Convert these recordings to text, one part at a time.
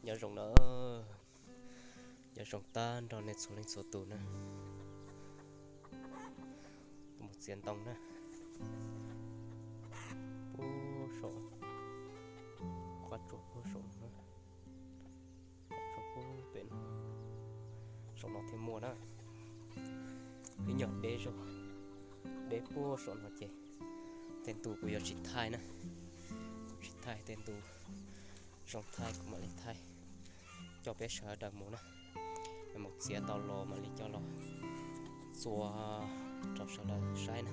Nyob zoo na, nyob zoo tag nrho nej txhua leej txhua tus na. Mus txiav ntoo na. Puag saum, qab tsuas puag saum no, qab tsuas puag pem no, saum no thiaj muaj na. Ib nyuag deb zog, deb puag saum no ces tej ntu kuv yuav tsis thaij na, tsis thaij tej ntu zoo thaij kuv mam li thaij coj peb sawv daws mus na. Mus txiav tau los mam li coj los txua rau sawv daws saib na.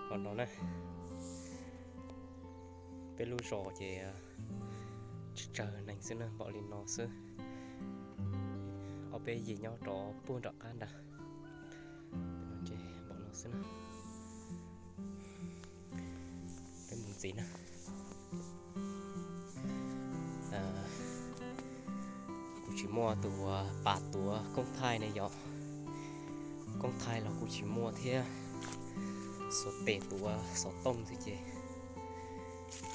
Hov no na, peb lub zos ces tsawg tsawg neeg xwb na, npaum li no xwb. Ob peb yim nyob rov puag nram qab ntag. Ces npaum no xwb na. Peb mus ntxiv na. Kuv tsis muaj tus pas tuav koob thaij ne yom. Koob thaij los kuv tsis muaj thiab. Xuas tes tuav xov tooj xwb ces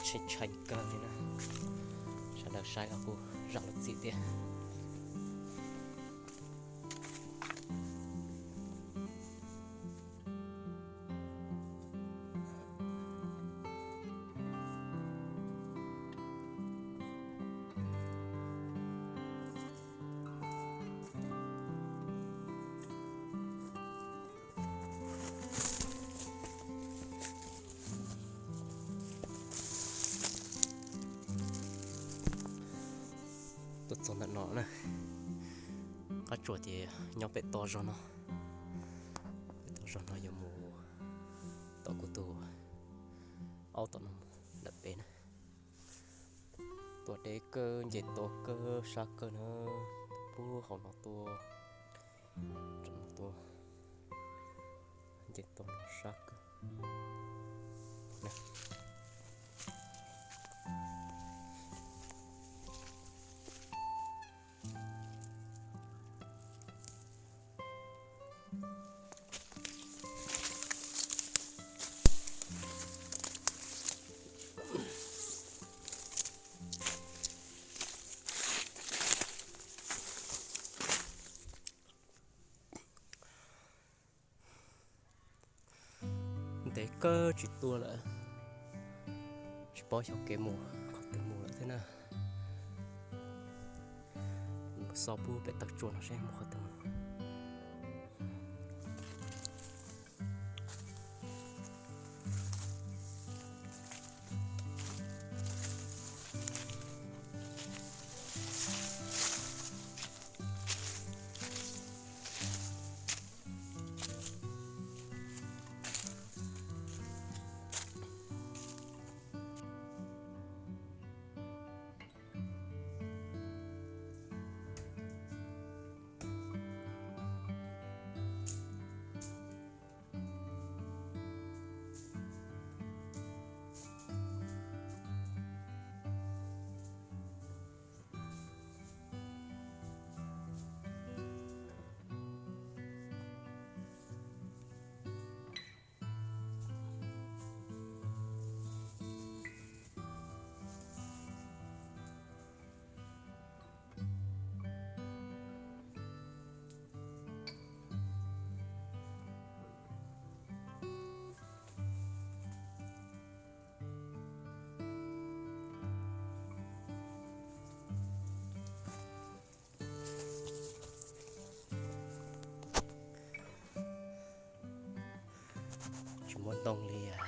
tshee tshee kawg li na. Sawv daws saib los kuj zam lub txim thiab. Tuaj txog ntawm no na, qab tsuas ces nyob pem toj zog no. Pem toj zog no yuav mus tom kuv tus aub tom no mus lawm pem na. Tuaj deb kawg, nce toj kawg, sab kawg na. Puag hauv no tuaj, tuaj nce toj no sab kawg. Ntev kawg tsis tuaj lawm, tsis paub xyov kev mus qhov twg mus lawm thiab na. Mus xauj pub pem taw tsua no seb mus qhov twg mus. Tsis muaj ntoo li as.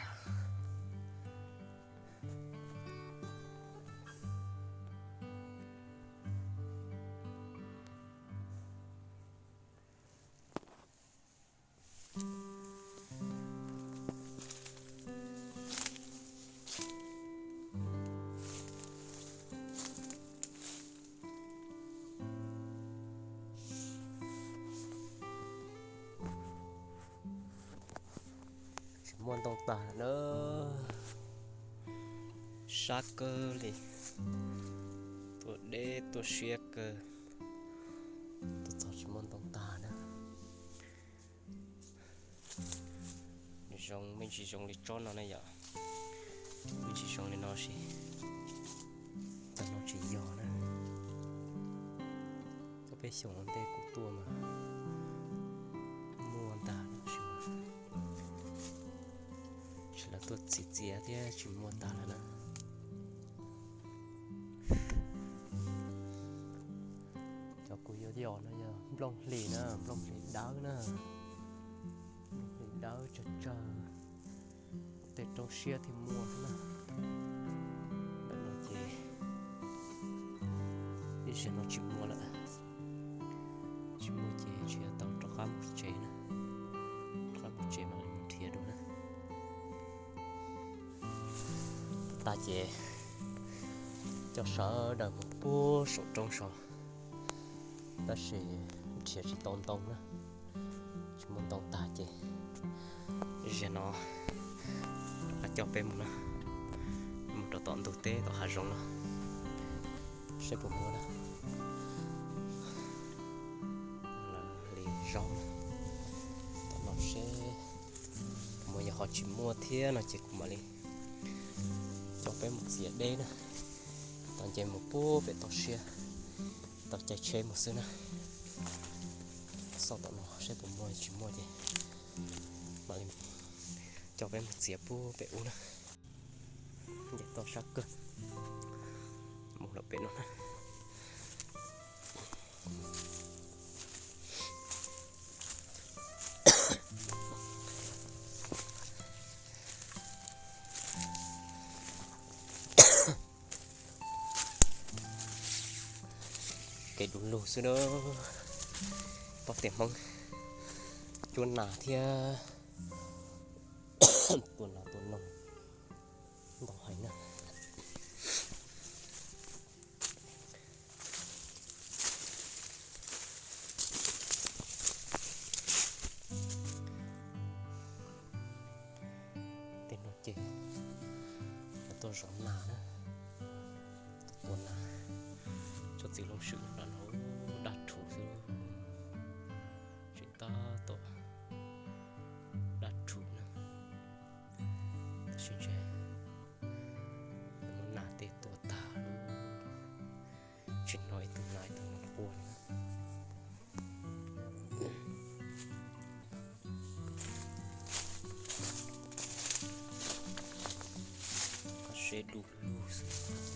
Tsis muaj ntoo tag na. Sab kawg li. Tuaj deb tuaj siab kawg. Tuaj txog tsis muaj ntoo tag na. Zoo me ntsis zoo li tsob no ne yom. Me ntsis zoo li no ces tau no tsis yog na. Ob peb xyoos ua ntej kuv tuaj mas muaj ntag, tab sis mas lawv tuaj txiav txiav thiab tsis muaj tag lawm na. Cov kuv yuav yos no yog nplooj hlis na, nplooj hlis dawb na, nplooj hlis dawb tsawg tsawg, tej roob siab thiaj muaj xwb na. Ntawm no ces ib zaug no tsis muaj lawm, tsis muaj ces tsis yog tau rov qab mus tsev na, rov qab mus tsev mam li mus nrhiav dua na. Tag ces coj sawv daws mus puag saum roob so, tab sis nrhiav tsis tau ntoo na, tsis muaj ntoo tag ces zaum no rov qab coj peb mus na, mus rau tom ntug teb tom hav zoov no, seb puas muaj na. Lawv hliv zaub na, tom no seb puas muaj, yog ho tsis muaj thiab no ces kuv mam li coj peb mus txiav deb na, tom nce mus puag pem toj siab, tau caij tsheb mus xwb na. Xauj tom no seb puas muaj, tsis muaj ces mam li coj peb mus txiav puag pem ub na. Nce toj sab kawg mus lawm pem no na. Kev du lug xwb na, poj tiam Hmoob cuab nas thiab tua nas tua noog ntau heev na. Tej no ces tuaj zov nas na, tuaj tua nas. Tsob txiv loob swm nram no daj rhuv xwb, tseem tab tom daj rhuv na. Tab sis ntshe muab nas tej tua tag lawm, tsis hnov ib tug nas ib tug nas quaj li na. Qab seb du lug xwb.